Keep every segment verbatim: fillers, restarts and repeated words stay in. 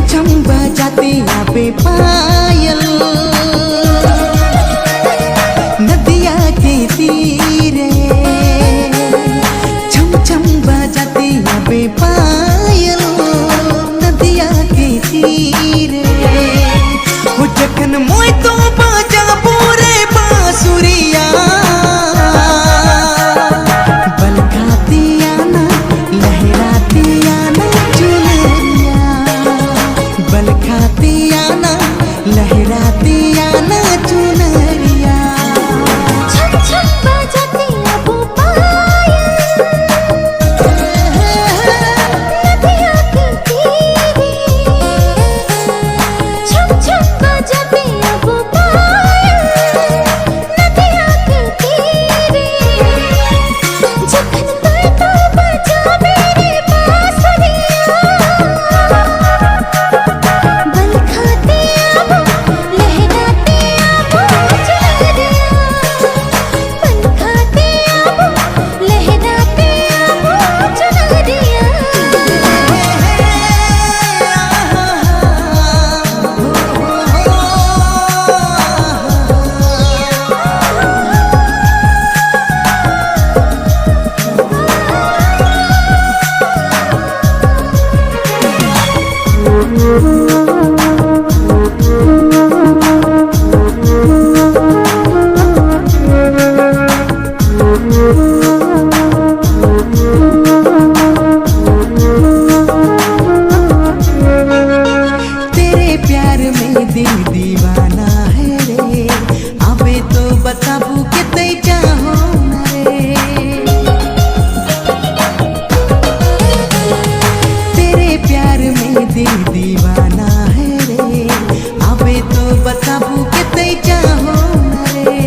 छम बजाते आबे पायल नदिया के तीरे। छम छम बजाते आबे पायल नदिया के तीरे। हो जखन मोय तो बजाबो रे बांसुरिया। बलखातिया ना, लहरातिया ना चुनरिया। बलखातिया ना, लहरातिया ना चुनरिया। छम छम बजातिया वो पायल नदिया के तीरे। छम छम बजातिया वो पायल नदिया के तीरे। जखन तोय तो बजाबे रे बांसुरिया। बलखातिया वो, लहरातिया वो चुनरिया। बलखातिया वो, लहरातिया वो चुनरिया। तेरे प्यार में दिल दीवाना है रे। अबे तो बताबू के तै चाहो ना रे। तेरे प्यार में दिल दीवाना है रे। अबे तो बताबू के तै चाहो ना रे।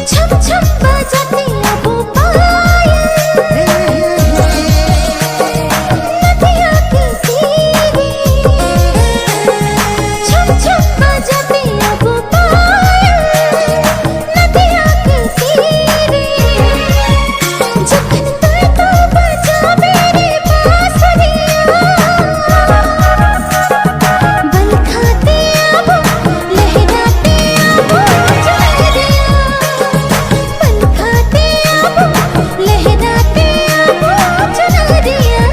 छम छम बजातिया वो पायल नदिया के तीरे। छम छम बजातिया वो पायल नदिया के तीरे। जखन तोय तो बजाबे रे बांसुरिया। बलखातिया वो, लहरातिया वो चुनरिया। बलखातिया वो, लहरातिया वो चुनरिया।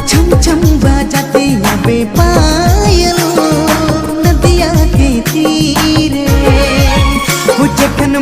छम छम बजातिया बे पायल नदिया के तीरे। हो जखन